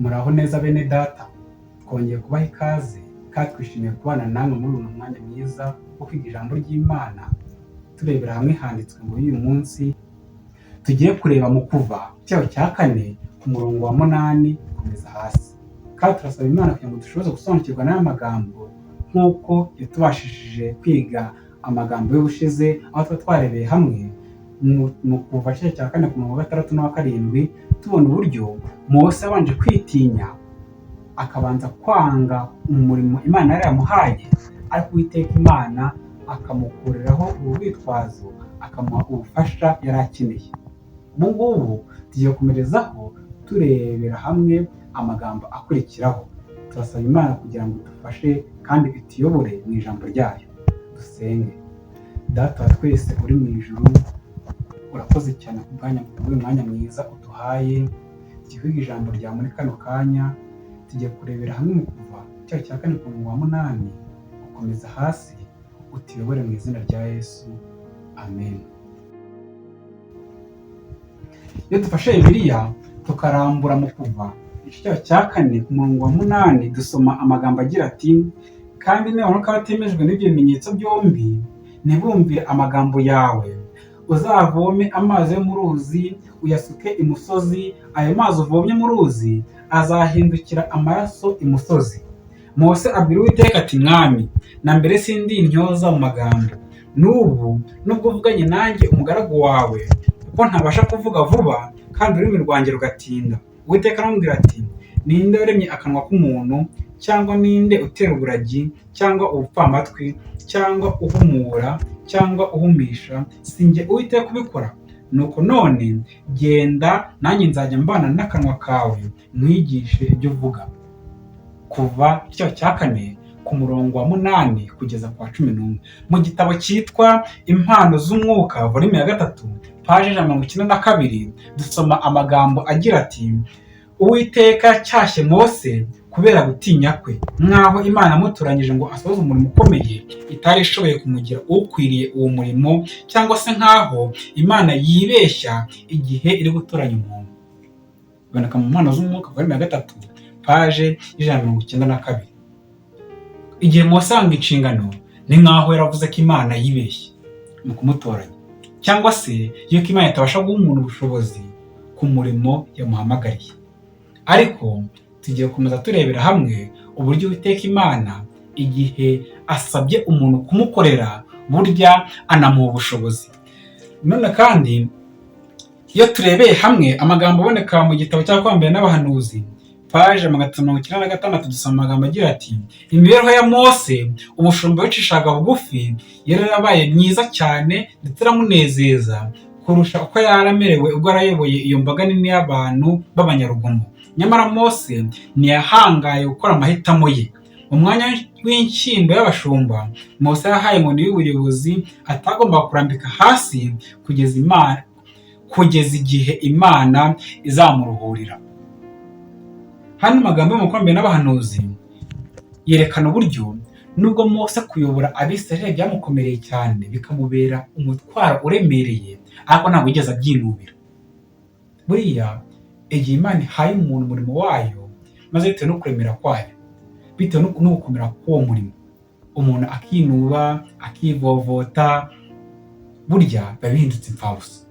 Muraho neza bene data, twongeye kubaha ikaze kandi twishimiye kubana namwe muri uyu mwanya mwiza wo kwiga ijambo ry'Imana, turebera hamwe handitswe muri uyu munsi tugiye kureba mu Kuva icyaho cya 4 ku murongo wa 8 gukomeza hasi. Kandi turasaba Imana kugira ngo dushobore gusobanukirwa n'aya magambo nk'uko yatubashishije kwiga amagambo y'ubushize, aho tuba twarebeye hamwe mu Kuva igice cya 4 ku murongo wa 6 n'uwa 7, tubona uburyo Mose yabanje kwitinya akabanza kwanga umurimo Imana yari yamuhaye, ariko Uwiteka Imana akamukuriraho urwitwazo akamuha ubufasha yari akeneye. Ubu ngubu tugiye gukomerezaho turebera hamwe amagambo akurikiraho. Turasaba Imana kugira ngo idufashe kandi ituyobore mu ijambo ryayo. Dusenge. Data wa twese uri mu ijuru, urakoze cyane ku bw'uyu mwanya mwiza uduhaye, tugiye kwiga ijambo rya muri kano kanya, tugiye kurebera hamwe mu Kuva icyaha cya 4 ku murongo wa 8 gukomeza hasi, utuyobore mu izina rya Yesu, amen. Iyo dufashe Bibiliya tukarambura mu Kuva igice cya 4 ku murongo wa 8, dusoma amagambo agira ati: kandi nibaramuka batemejwe n'ibyo bimenyetso byombi, ntibumvire amagambo yawe, uzavome amazi yo mu ruzi uyasuke imusozi, ayo mazi uvomye mu ruzi azahindukira amaraso imusozi. Mose abwira Uwiteka ati: Mwami, na mbere sindi intyoza mu magambo, n'ubu nubwo uvuganye nanjye umugaragu wawe, kuko ntabasha kuvuga vuba kandi ururimi rwanjye rugatinda. Uwiteka aramubwira ati: ninde waremye akanwa k'umuntu, cyangwa ninde utera uburagi, cyangwa ubupfamatwi, cyangwa uhumura, cyangwa uhumisha? Si njye Uwiteka ubikora? Nuko none genda, nanjye nzajya mbana n'akanwa kawe nkwigishe ibyo uvuga. Kuva icyaha cya 4 ku murongo wa 8 kugeza ku wa 11. Mu gitabo cyitwa Impano z'Umwuka, volume ya 3, paje 192, dusoma amagambo agira ati: Uwiteka yacyashye Mose kubera gutinya kwe, nk'aho Imana yamutoranyije ngo asohoze umurimo ukomeye itari ishoboye kumugira ukwiriye uwo murimo, cyangwa se nk'aho Imana yibeshya igihe iri gutoranya umuntu. Biboneka mu Mpano z'Umwuka, volume ya 3, paje 192. Igihe Mose yanga inshingano, ni nk'aho yaravuze ko Imana yibeshye mu kumutoranya, cyangwa se yuko Imana itabasha guha umuntu ubushobozi ku murimo yamuhamagariye. Ariko tugiye gukomeza turebera hamwe uburyo Uwiteka Imana igihe asabye umuntu kumukorera, burya anamuha ubushobozi. None kandi iyo turebeye hamwe amagambo aboneka mu gitabo cy'Abakurambere n'Abahanuzi, paje 396, dusoma amagambo agira ati: imibereho ya Mose umushumba wicishaga bugufi yari yarabaye myiza cyane ndetse iramunezeza kurusha uko yari amerewe ubwo yarayoboye iyo mbaga nini y'abantu b'abanyarugomo. Nyamara Mose ntiyahangaye gukora amahitamo ye. Mu mwanya w'inshyimbo y'abashumba, Mose yahaye inkoni y'ubuyobozi atagombaga kurambika hasi kugeza igihe Imana izamuruhurira. Hano amagambo y'Umukurambere n'Abahanuzi yerekana uburyo nubwo Mose kuyobora Abisirayeli byamukomereye cyane bikamubera umutwaro uremereye, ariko ntabwo yigeze abyinubira. Buriya igihe Imana ihaye umuntu umurimo wayo, maze bitewe no kuremera kwayo, bitewe no gukomera k'uwo murimo, umuntu akinuba, akivovota, burya biba bihindutse imfabusa,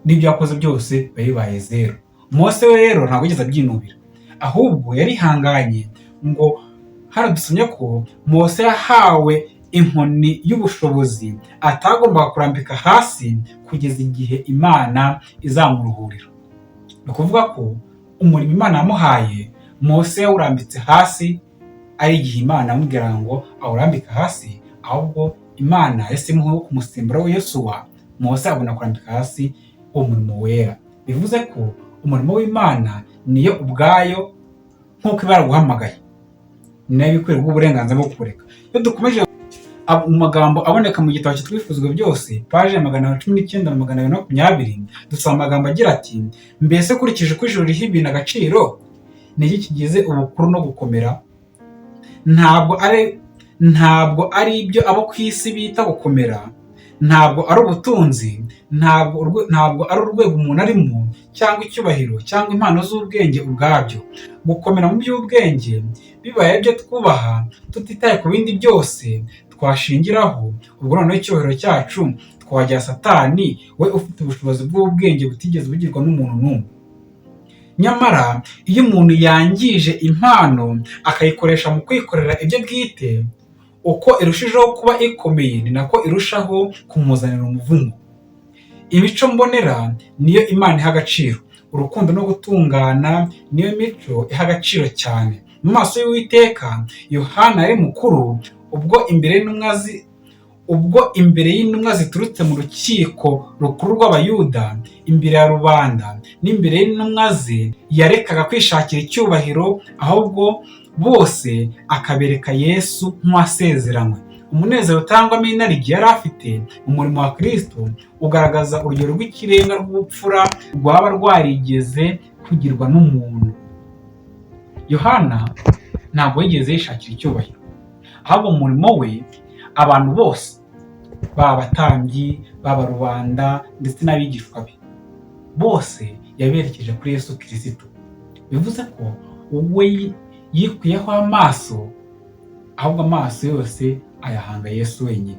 n'ibyo yakoze byose biba bibaye zero. Mose we rero ntabwo yigeze abyinubira, ahubwo yarihanganye. Ngo hano dusomye ko Mose yahawe inkoni y'ubushobozi atagombaga kurambika hasi kugeza igihe Imana izamuruhurira. Ni ukuvuga ko umurimo Imana yamuhaye, Mose yawurambitse hasi ari igihe Imana yamubwiraga ngo awurambike hasi, ahubwo Imana yahise imuha kumusimbura we Yosuwa, Mose abona kurambika hasi uwo murimo wera. Bivuze ko umurimo w'Imana niyo ubwayo nk'uko iba yaraguhamagaye, ni nayo ibikwiriye guha uburenganzira bwo kureka. Iyo dukomeje mu magambo aboneka mu gitabo cyitwa Ibifuzwa Byose, paje 219 na 220, dusoma amagambo agira ati: mbese ukurikije uko ijuru riha ibintu agaciro, ni iki kigize ubukuru no gukomera? Ntabwo ari ibyo abo ku isi bita gukomera. Ntabwo ari ubutunzi, ntabwo ari urwego umuntu arimo, cyangwa icyubahiro, cyangwa impano z'ubwenge ubwabyo. Gukomera mu by'ubwenge bibaye ibyo twubaha tutitaye ku bindi byose twashingiraho, ubwo noneho icyubahiro cyacu twajya Satani, we ufite ubushobozi bw'ubwenge butigeze bugirwa n'umuntu n'umwe. Nyamara iyo umuntu yangije impano akayikoresha mu kwikorera ibye bwite, uko irushijeho kuba ikomeye ni nako irushaho kumuzanira umuvumo. Imico mbonera niyo Imana iha agaciro. Urukundo no gutungana niyo mico iha agaciro cyane mu maso y'Uwiteka. Yohana yari mukuru ubwo imbere y'intumwa ziturutse mu rukiko rukuru rw'Abayuda, imbere ya rubanda n'imbere y'intumwa ze, yarekaga kwishakira icyubahiro, ahubwo bose akabereka Yesu nk'uwasezeranywe. Umunezero utangwamo inarijye yari afite mu murimo wa Kristo ugaragaza urugero rw'ikirenga rw'ubupfura rwaba rwarigeze kugirwa n'umuntu. Yohana ntabwo yigeze yishakira icyubahiro, ahubwo mu murimo we abantu bose, baba abatambyi, baba rubanda ndetse n'abigishwa be bose, yaberekeje kuri Yesu Kirisito. Bivuze ko we yikuyeho amaso, ahubwo amaso yose ayahanga Yesu wenyine.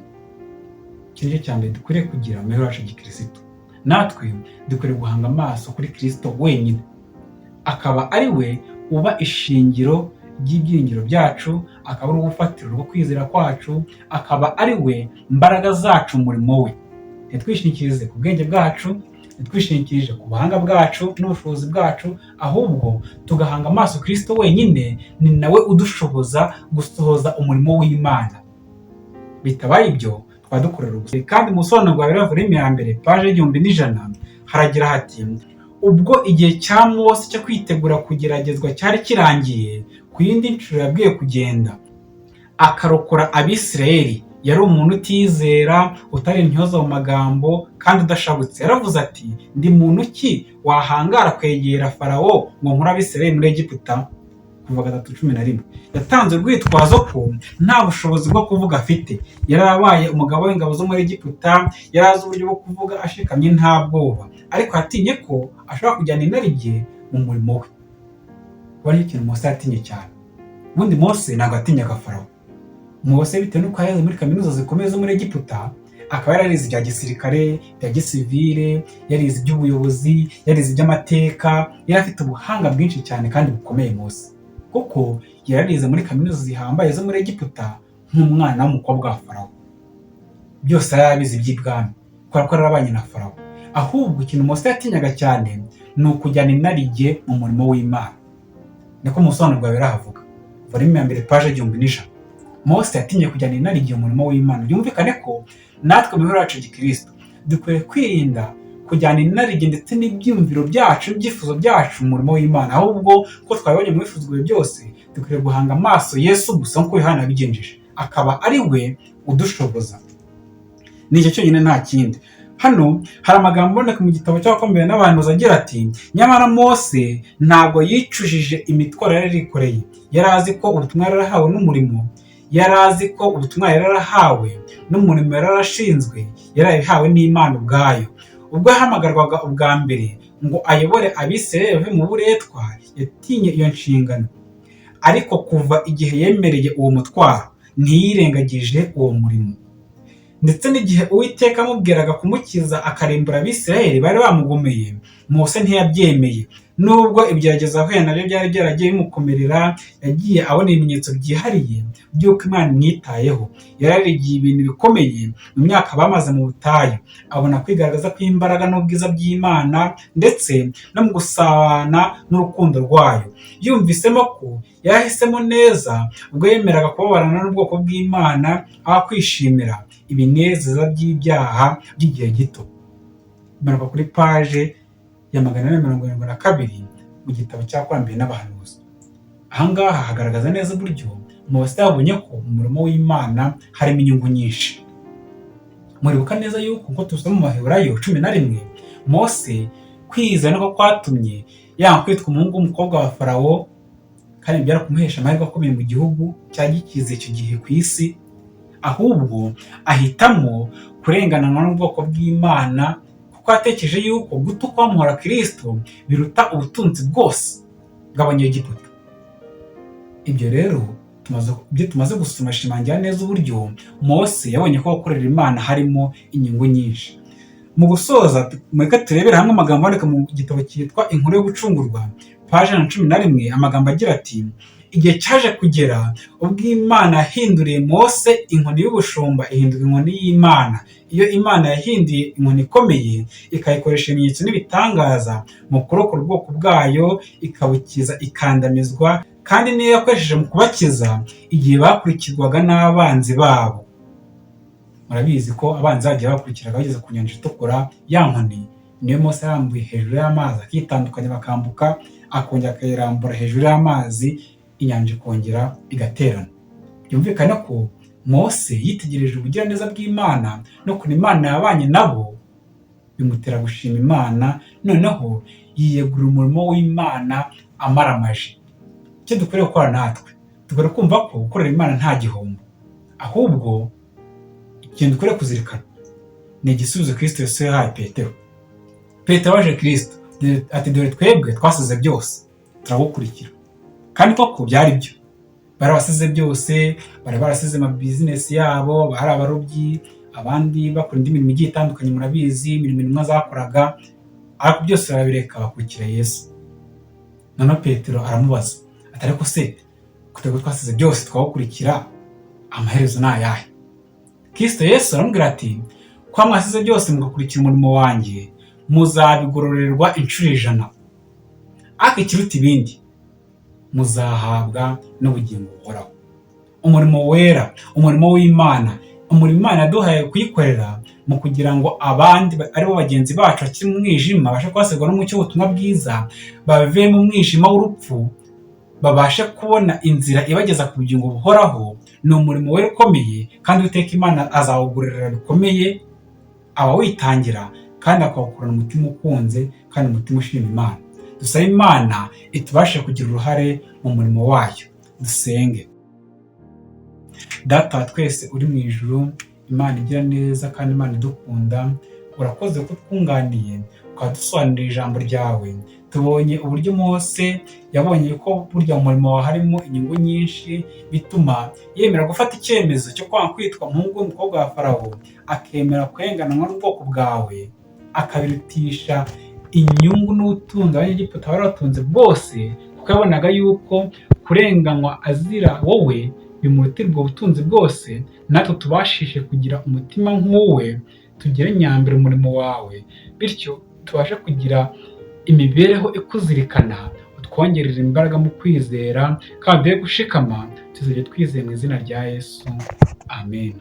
Iki nicyo cya mbere dukwiriye kugira mu mibereho yacu gikirisitu. Natwe dukwiriye guhanga amaso kuri Kirisito wenyine, akaba ari we uba ishingiro ry'ibyiringiro byacu, akaba ari urufatiro rwo kwizera kwacu, akaba ari we mbaraga zacu mu murimo we. Ntitwishingikirize ku bwenge bwacu, ntitwishingikirije ku buhanga bwacu n'ubushobozi bwacu, ahubwo tugahanga amaso Kirisito wenyine. Ni nawe udushoboza gusohoza umurimo w'Imana. Bitabaye ibyo, twaba dukorera ubusa. Kandi mu busobanuro bwa Bibiliya, volume ya mbere, paje 1100, haragira hati: "Ubwo igihe cya Mose cyo kwitegura kugeragezwa cyari kirangiye, ku yindi nshuro yabwiwe kugenda akarokora Abisirayeli. Yari umuntu utizera, utari intyoza mu magambo kandi udashabutse. Yaravuze ati: 'Ndi muntu ki wahangara kwegera Farawo ngo nkure Abisirayeli muri Egiputa?'" Kuva 3:11. Yatanze urwitwazo ko nta bushobozi bwo kuvuga afite. Yari abaye umugabo w'ingabo zo muri Egiputa, yari azi uburyo bwo kuvuga ashikamye nta bwoba, ariko yatinye ko ashobora kujyana inarijye mu murimo we. Kuba nicyo kintu Mose yatinye cyane. Ubundi Mose ntabwo yatinyaga Farawo. Mose, bitewe n'uko yarize muri kaminuza zikomeye zo muri Egiputa, akaba yararize ibya gisirikare, ibya gisivire, yarize iby'ubuyobozi, yarize iby'amateka, yari afite ubuhanga bwinshi cyane kandi bukomeye Mose, kuko yararize muri kaminuza zihambaye zo muri Egiputa nk'umwana w'umukobwa wa Farawo. Byose yari abizi iby'ibwami kubera ko yarabanye na Farawo. Ahubwo ikintu Mose yatinyaga cyane ni ukujyana inarijye mu murimo w'Imana. Niko mu busobanuro bwa Bibiliya havuga, volume ya mbere, paje 1100. Mose yatinye kujyana inarijye mu murimo w'Imana. Byumvikane ko natwe mu mibereho yacu gikristo dukwiye kwirinda kujyana inarijye ndetse n'ibyiyumviro byacu n'ibyifuzo byacu mu murimo w'Imana, ahubwo ko twabibonye mu bifuzwa byose, dukwiriye guhanga amaso Yesu gusa nk'uko Yohana yabigenjeje, akaba ari we udushoboza. Ni icyo cyonyine, nta kindi. Hano hari amagambo aboneka mu gitabo cy'Abakomeye n'Abahanuzi agira ati: "Nyamara Mose ntabwo yicujije imitwaro yari yikoreye. Yari azi ko ubutumwa yari yarahawe n'umurimo yari azi ko ubutumwa yari yarahawe n'umurimo yari yarashinzwe yarabihawe n'Imana ubwayo. Ubwo yahamagarwaga ubwa mbere ngo ayobore Abisirayeli bave mu buretwa, yatinye iyo nshingano, ariko kuva igihe yemereye uwo mutwaro, ntiyirengagije uwo murimo. Ndetse n'igihe Uwiteka amubwiraga kumukiza akarimbura Abisirayeli bari bamugomeye, Mose ntiyabyemeye. Nubwo ibigeragezo yahuye nabyo byari byaragiye bimukomerera, yagiye abona ibimenyetso byihariye by'uko Imana imwitayeho. Yararigiye ibintu bikomeye mu myaka bamaze mu butayu, abona kwigaragaza kw'imbaraga n'ubwiza by'Imana ndetse no mu gusabana n'urukundo rwayo. Yumvisemo ko yarahisemo neza ubwo yemeraga kubabarana n'ubwoko bw'Imana aho kwishimira ibinezeza by'ibyaha by'igihe gito." Bimanuka kuri paje ya 472 mu gitabo cy'Abakurambere n'Abahanuzi. Ahangaha hagaragaza neza uburyo Mose yabonye ko mu murimo w'Imana harimo inyungu nyinshi. Muribuka neza yuko nko tubisoma mu Baheburayo 11, Mose kwizera niko kwatumye yanga kwitwa umuhungu w'umukobwa wa Farawo, kandi byari kumuhesha amahirwe akomeye mu gihugu cyari gikize icyo gihe ku isi. Ahubwo ahitamo kurengananwa n'ubwoko bw'Imana, kuko yatekereje yuko gutukwa bamuhora Kristo biruta ubutunzi bwose bw'Abanyegiputa. Ibyo rero ibyo tumaze gusoma bishimangira neza uburyo Mose yabonye ko gukorera Imana harimo inyungu nyinshi. Mu gusoza, mureke turebere hamwe amagambo aboneka mu gitabo cyitwa Inkuru yo Gucungurwa, paji na 11, amagambo agira ati: "Igihe cyaje kugera ubwo Imana yahinduriye Mose inkoni y'ubushumba ihinduka inkoni y'Imana. Iyo Imana yahinduye inkoni ikomeye ikayikoresha ibimenyetso n'ibitangaza mu kurokora ubwoko bwayo, ikabukiza ikandamizwa, kandi niyo yakoresheje mu kubakiza igihe bakurikirwaga n'abanzi babo." Murabizi ko abanzi bagiye bakurikiraga bageze ku Nyanja Itukura, ya nkoni niyo Mose yarambuye hejuru y'amazi akitandukanya bakambuka, akongera akayirambura hejuru y'amazi, inyanja ikongera igaterana. Byumvikane ko Mose yitegereje ubugiraneza bw'Imana n'ukuntu Imana yabanye nabo, bimutera gushima Imana, noneho yiyegurira umurimo w'Imana amaramaje. Icyo dukwiriye gukora natwe, dukwiriye kumva ko gukorera Imana nta gihombo, ahubwo ikintu dukwiriye kuzirikana ni igisubizo Kristo Yesu yahaye Petero. Petero waje Kristo ati: "Dore twebwe twasize byose turagukurikira." Kandi koko byari byo, bari basize byose, bari barasize amabizinesi yabo, bari abarobyi, abandi bakora indi mirimo igiye itandukanye, murabizi imirimo intumwa zakoraga, ariko byose barabireka bakurikira Yesu. Noneho Petero aramubaza ati: "Ariko se twebwe twasize byose twagukurikira, amaherezo ni ayahe?" Kristo Yesu aramubwira ati: "Kwa mwasize byose mugakurikira umurimo wanjye, muzabigororerwa inshuro 100, ariko ikiruta ibindi muzahabwa n'ubugingo buhoraho." Umurimo wera, umurimo w'Imana, umurimo Imana yaduhaye kuyikorera mu kugira ngo abandi aribo bagenzi bacu bakiri mu mwijima babashe kuhasigwa n'umucyo w'ubutumwa bwiza, bave mu mwijima w'urupfu, babashe kubona inzira ibageza ku bugingo buhoraho, ni umurimo wera ukomeye, kandi Uwiteka Imana azawugororera bikomeye abawitangira kandi akawukorana umutima ukunze kandi umutima ushima Imana. Dusabe Imana itubashe kugira uruhare mu murimo wayo. Dusenge. Data wa twese uri mu ijuru, Imana igira neza kandi Imana idukunda, urakoze ko twunganiye ukaba dusobanurira ijambo ryawe. Tubonye uburyo Mose yabonye ko burya mu murimo wawe harimo inyungu nyinshi, bituma yemera gufata icyemezo cyo kwanga kwitwa umuhungu w'umukobwa wa Farawo, akemera kurenganwa n'ubwoko bwawe, akabirutisha inyungu n'ubutunzi Abanyegiputa bari batunze bwose, kuko yabonaga yuko kurenganywa azira wowe bimurutira ubwo butunzi bwose. Natwe tubashishe kugira umutima nk'uwe, tugire nyambere umurimo wawe, bityo tubashe kugira imibereho ikuzirikana, utwongerera imbaraga mu kwizera kandi duhe gushikama, tuzajya twizeye mu izina rya Yesu, amen.